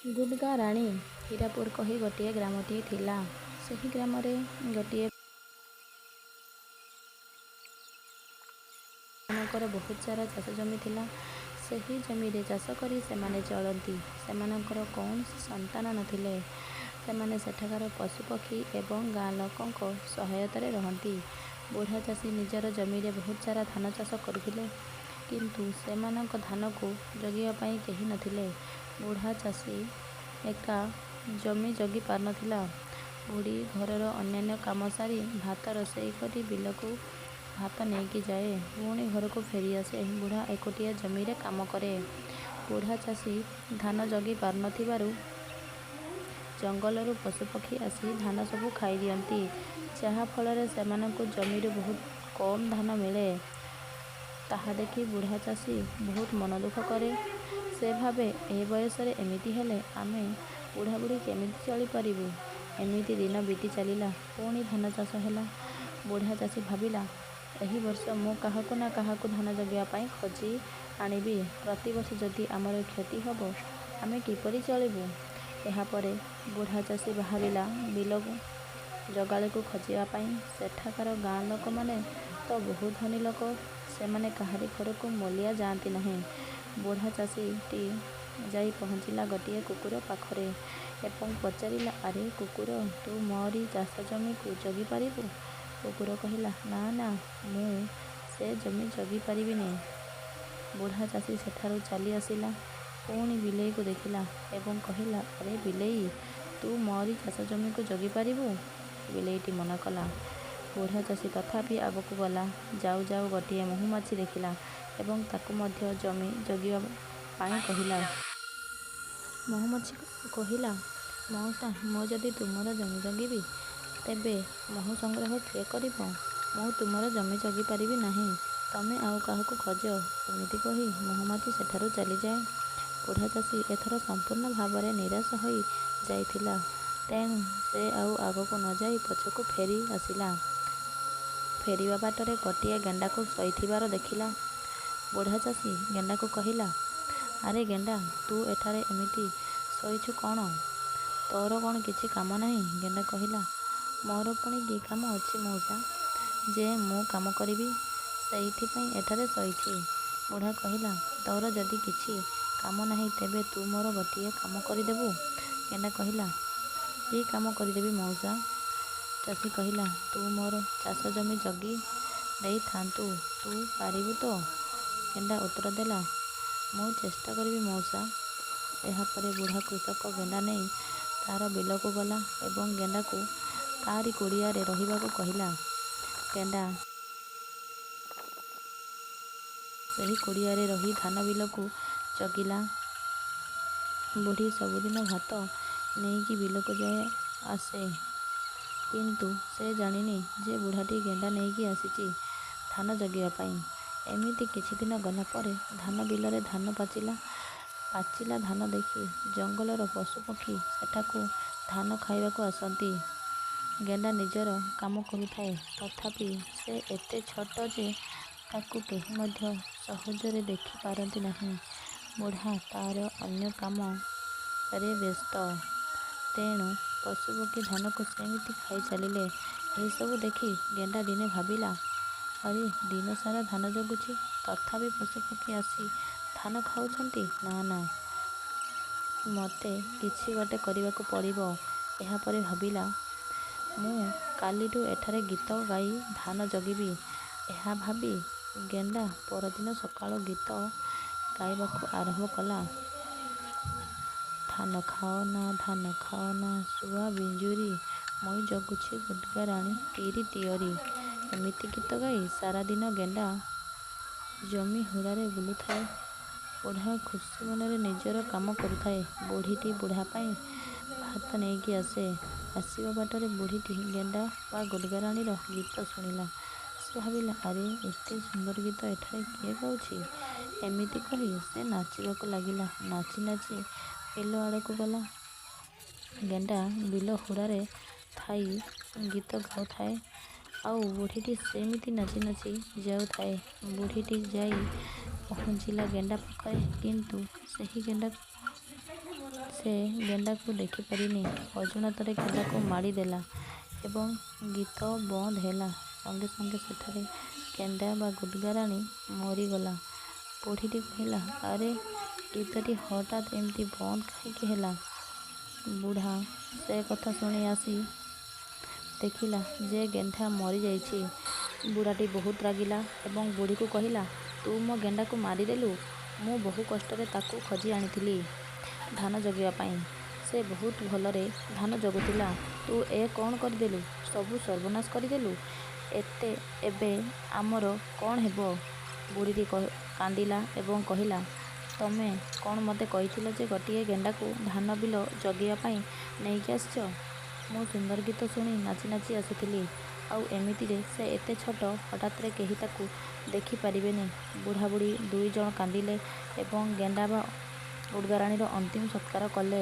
ଗୁଡ୍ଗାଁ ରାଣୀ। ହୀରାପୁର କହି ଗୋଟିଏ ଗ୍ରାମଟିଏ ଥିଲା। ସେହି ଗ୍ରାମରେ ଗୋଟିଏ ବ୍ରାହ୍ମଣଙ୍କର ବହୁତସାରା ଚାଷଜମି ଥିଲା। ସେହି ଜମିରେ ଚାଷ କରି ସେମାନେ ଚଳନ୍ତି। ସେମାନଙ୍କର କୌଣସି ସନ୍ତାନ ନ ଥିଲେ। ସେମାନେ ସେଠାକାର ପଶୁପକ୍ଷୀ ଏବଂ ଗାଁ ଲୋକଙ୍କ ସହାୟତାରେ ରହନ୍ତି। ବୁଢ଼ା ଚାଷୀ ନିଜର ଜମିରେ ବହୁତସାରା ଧାନ ଚାଷ କରିଥିଲେ। କିନ୍ତୁ ସେମାନଙ୍କ ଧାନକୁ ଜଗିବା ପାଇଁ କେହି ନ ଥିଲେ। ବୁଢ଼ା ଚାଷୀ ଏକା ଜମି ଜଗି ପାରୁନଥିଲା। ବୁଢ଼ୀ ଘରର ଅନ୍ୟାନ୍ୟ କାମ ସାରି ଭାତ ରୋଷେଇ କରି ବିଲକୁ ଭାତ ନେଇକି ଯାଏ। ପୁଣି ଘରକୁ ଫେରିଆସେ। ବୁଢ଼ା ଏକୁଟିଆ ଜମିରେ କାମ କରେ। ବୁଢ଼ା ଚାଷୀ ଧାନ ଜଗି ପାରୁନଥିବାରୁ ଜଙ୍ଗଲରୁ ପଶୁପକ୍ଷୀ ଆସି ଧାନ ସବୁ ଖାଇଦିଅନ୍ତି, ଯାହା ଫଳରେ ସେମାନଙ୍କୁ ଜମିରୁ ବହୁତ କମ୍ ଧାନ ମିଳେ। ତାହା ଦେଖି ବୁଢ଼ା ଚାଷୀ ବହୁତ ମନଦୁଃଖ କରେ। ସେ ଭାବେ, ଏ ବୟସରେ ଏମିତି ହେଲେ ଆମେ ବୁଢ଼ାବୁଢ଼ୀ କେମିତି ଚଳିପାରିବୁ? ଏମିତି ଦିନ ବିତି ଚାଲିଲା। ପୁଣି ଧାନ ଚାଷ ହେଲା। ବୁଢ଼ା ଚାଷୀ ଭାବିଲା, ଏହି ବର୍ଷ ମୁଁ କାହାକୁ ନା କାହାକୁ ଧାନ ଜଗିବା ପାଇଁ ଖୋଜି ଆଣିବି। ପ୍ରତିବର୍ଷ ଯଦି ଆମର କ୍ଷତି ହେବ, ଆମେ କିପରି ଚଳିବୁ? ଏହାପରେ ବୁଢ଼ା ଚାଷୀ ବାହାରିଲା ବିଲକୁ ଜଗାଳିକୁ ଖୋଜିବା ପାଇଁ। ସେଠାକାର ଗାଁ ଲୋକମାନେ ତ ବହୁତ ଧନୀ ଲୋକ। ସେମାନେ କାହାରି ଘରକୁ ମୂଲିଆ ଯାଆନ୍ତି ନାହିଁ। ବୁଢ଼ା ଚାଷୀଟି ଯାଇ ପହଞ୍ଚିଲା ଗୋଟିଏ କୁକୁର ପାଖରେ ଏବଂ ପଚାରିଲା, ଆରେ କୁକୁର, ତୁ ମୋରି ଚାଷ ଜମିକୁ ଜଗି ପାରିବୁ? କୁକୁର କହିଲା, ନା ନା, ମୁଁ ସେ ଜମି ଜଗି ପାରିବିନି। ବୁଢ଼ା ଚାଷୀ ସେଠାରୁ ଚାଲି ଆସିଲା। ପୁଣି ବିଲେଇକୁ ଦେଖିଲା ଏବଂ କହିଲା, ଆରେ ବିଲେଇ, ତୁ ମୋରି ଚାଷ ଜମିକୁ ଜଗି ପାରିବୁ? ବିଲେଇଟି ମନା କଲା। ବୁଢ଼ା ଚାଷୀ ତଥାପି ଆଗକୁ ଗଲା। ଯାଉ ଯାଉ ଗୋଟିଏ ମହୁମାଛି ଦେଖିଲା ଏବଂ ତାକୁ ମଧ୍ୟ ଜମି ଜଗିବା ପାଇଁ କହିଲା। ମହୁମାଛି କହିଲା, ମଉସା, ମୁଁ ଯଦି ତୁମର ଜମି ଜଗିବି, ତେବେ ମହୁ ସଂଗ୍ରହ କିଏ କରିବ? ମୁଁ ତୁମର ଜମି ଜଗି ପାରିବି ନାହିଁ। ତମେ ଆଉ କାହାକୁ ଖୋଜ। ଏମିତି କହି ମହୁମାଛି ସେଠାରୁ ଚାଲିଯାଏ। ବୁଢ଼ା ଚାଷୀ ଏଥର ସମ୍ପୂର୍ଣ୍ଣ ଭାବରେ ନିରାଶ ହୋଇ ଯାଇଥିଲା। ତେଣୁ ସେ ଆଉ ଆଗକୁ ନ ଯାଇ ପଛକୁ ଫେରି ଆସିଲା। ଫେରିବା ବାଟରେ ଗୋଟିଏ ଗେଣ୍ଡାକୁ ଶୋଇଥିବାର ଦେଖିଲା। ବୁଢ଼ା ଚାଷୀ ଗେଣ୍ଡାକୁ କହିଲା, ଆରେ ଗେଣ୍ଡା, ତୁ ଏଠାରେ ଏମିତି ଶୋଇଛୁ କ'ଣ? ତୋର କ'ଣ କିଛି କାମ ନାହିଁ? ଗେଣ୍ଡା କହିଲା, ମୋର ପୁଣି କି କାମ ଅଛି ମଉସା, ଯେ ମୁଁ କାମ କରିବି? ସେଇଥିପାଇଁ ଏଠାରେ ଶୋଇଛି। ବୁଢ଼ା କହିଲା, ତୋର ଯଦି କିଛି କାମ ନାହିଁ, ତେବେ ତୁ ମୋର ଗୋଟିଏ କାମ କରିଦେବୁ? ଗେଣ୍ଡା କହିଲା, କି କାମ କରିଦେବି ମଉସା? ଚାଷୀ କହିଲା, ତୁ ମୋର ଚାଷ ଜମି ଜଗି ଦେଇଥାନ୍ତୁ, ତୁ ପାରିବୁ ତ? ଗେଣ୍ଡା ଉତ୍ତର ଦେଲା, ମୁଁ ଚେଷ୍ଟା କରିବି ମଉସା। ଏହାପରେ ବୁଢ଼ା କୃଷକ ଗେଣ୍ଡା ନେଇ ତା'ର ବିଲକୁ ଗଲା ଏବଂ ଗେଣ୍ଡାକୁ ତା'ରି କୁଡ଼ିଆରେ ରହିବାକୁ କହିଲା। ଗେଣ୍ଡା ସେହି କୁଡ଼ିଆରେ ରହି ଧାନ ବିଲକୁ ଜଗିଲା। ବୁଢ଼ୀ ସବୁଦିନ ଭାତ ନେଇକି ବିଲକୁ ଯାଏ ଆସେ। କିନ୍ତୁ ସେ ଜାଣିନି ଯେ ବୁଢ଼ାଟି ଗେଣ୍ଡା ନେଇକି ଆସିଛି ଧାନ ଜଗିବା ପାଇଁ। ଏମିତି କିଛିଦିନ ଗଲା ପରେ ଧାନ ବିଲରେ ଧାନ ପାଚିଲା। ପାଚିଲା ଧାନ ଦେଖି ଜଙ୍ଗଲର ପଶୁପକ୍ଷୀ ସେଠାକୁ ଧାନ ଖାଇବାକୁ ଆସନ୍ତି। ଗେଣ୍ଡା ନିଜର କାମ କରୁଥାଏ। ତଥାପି ସେ ଏତେ ଛୋଟ ଯେ ତାକୁ କେହି ମଧ୍ୟ ସହଜରେ ଦେଖି ପାରନ୍ତି ନାହିଁ। ବୁଢ଼ା ତା'ର ଅନ୍ୟ କାମରେ ବ୍ୟସ୍ତ। ତେଣୁ ପଶୁପକ୍ଷୀ ଧାନକୁ ସେମିତି ଖାଇ ଚାଲିଲେ। ଏହିସବୁ ଦେଖି ଗେଣ୍ଡା ଦିନେ ଭାବିଲା, ଆରେ ଦିନସାରା ଧାନ ଜଗୁଛି, ତଥାପି ପଶୁପକ୍ଷୀ ଆସି ଧାନ ଖାଉଛନ୍ତି। ନା ନା, ମୋତେ କିଛି ଗୋଟେ କରିବାକୁ ପଡ଼ିବ। ଏହାପରେ ଭାବିଲା, ମୁଁ କାଲିଠୁ ଏଠାରେ ଗୀତ ଗାଇ ଧାନ ଜଗିବି। ଏହା ଭାବି ଗେଣ୍ଡା ପରଦିନ ସକାଳୁ ଗୀତ ଗାଇବାକୁ ଆରମ୍ଭ କଲା। ଧାନ ଖାଅନା, ଧାନ ଖାଅନା ଶୁଆ ବିଞ୍ଜୁରୀ, ମୁଇଁ ଜଗୁଛି ଗୁଡ୍ଗାଁ ରାଣୀ ତିରି ତିଅରି। ଏମିତି ଗୀତ ଗାଇ ସାରାଦିନ ଗେଣ୍ଡା ଜମି ହୁଡ଼ାରେ ବୁଲୁଥାଏ। ବୁଢ଼ା ଖୁସି ମନରେ ନିଜର କାମ କରୁଥାଏ। ବୁଢ଼ୀଟି ବୁଢ଼ା ପାଇଁ ଭାତ ନେଇକି ଆସେ। ଆସିବା ବାଟରେ ବୁଢ଼ୀଟି ଗେଣ୍ଡା ବା ଗୁଡ୍ଗାଁ ରାଣୀର ଗୀତ ଶୁଣିଲା। ସେ ଭାବିଲା, ଆରେ ଏତେ ସୁନ୍ଦର ଗୀତ ଏଠାରେ କିଏ ଗାଉଛି? ଏମିତି କହି ସେ ନାଚିବାକୁ ଲାଗିଲା। ନାଚି ନାଚି ବିଲ ଆଡ଼କୁ ଗଲା। ଗେଣ୍ଡା ବିଲ ହୁଡ଼ାରେ ଥାଇ ଗୀତ ଗାଉଥାଏ, ଆଉ ବୁଢ଼ୀଟି ସେମିତି ନାଚି ନାଚି ଯାଉଥାଏ। ବୁଢ଼ୀଟି ଯାଇ ପହଞ୍ଚିଲା ଗେଣ୍ଡା ପାଖରେ, କିନ୍ତୁ ସେହି ଗେଣ୍ଡାକୁ ସେ ଗେଣ୍ଡାକୁ ଦେଖିପାରିନି। ଅଜାଣତରେ ଗେଣ୍ଡାକୁ ମାରିଦେଲା ଏବଂ ଗୀତ ବନ୍ଦ ହେଲା। ସଙ୍ଗେ ସଙ୍ଗେ ସେଠାରେ ଗେଣ୍ଡା ବା ଗୁଡ଼୍ଗାରାଣୀ ମରିଗଲା। ବୁଢ଼ୀଟି କହିଲା, ଆରେ, ଗୀତଟି ହଠାତ୍ ଏମିତି ବନ୍ଦ କାହିଁକି ହେଲା? ବୁଢ଼ା ସେ କଥା ଶୁଣି ଆସି ଦେଖିଲା ଯେ ଗେଣ୍ଡା ମରିଯାଇଛି। ବୁଢ଼ାଟି ବହୁତ ରାଗିଲା ଏବଂ ବୁଢ଼ୀକୁ କହିଲା, ତୁ ମୋ ଗେଣ୍ଡାକୁ ମାରିଦେଲୁ। ମୁଁ ବହୁ କଷ୍ଟରେ ତାକୁ ଖୋଜି ଆଣିଥିଲି ଧାନ ଜଗିବା ପାଇଁ। ସେ ବହୁତ ଭଲରେ ଧାନ ଜଗୁଥିଲା। ତୁ ଏ କ'ଣ କରିଦେଲୁ? ସବୁ ସର୍ବନାଶ କରିଦେଲୁ। ଏବେ ଆମର କ'ଣ ହେବ? ବୁଢ଼ୀଟି କାନ୍ଦିଲା ଏବଂ କହିଲା, ତମେ କ'ଣ ମୋତେ କହିଥିଲ ଯେ ଗୋଟିଏ ଗେଣ୍ଡାକୁ ଧାନ ବିଲ ଜଗିବା ପାଇଁ ନେଇକି ଆସିଛ? ମୁଁ ସୁନ୍ଦର ଗୀତ ଶୁଣି ନାଚି ନାଚି ଆସୁଥିଲି। ଆଉ ଏମିତିରେ ସେ ଏତେ ଛୋଟ, ହଠାତ୍ରେ କେହି ତାକୁ ଦେଖିପାରିବେନି। ବୁଢ଼ା ବୁଢ଼ୀ 2 ଜଣ କାନ୍ଦିଲେ ଏବଂ ଗେଣ୍ଡା ବା ଗୁଡ଼୍ଗାରାଣୀର ଅନ୍ତିମ ସତ୍କାର କଲେ।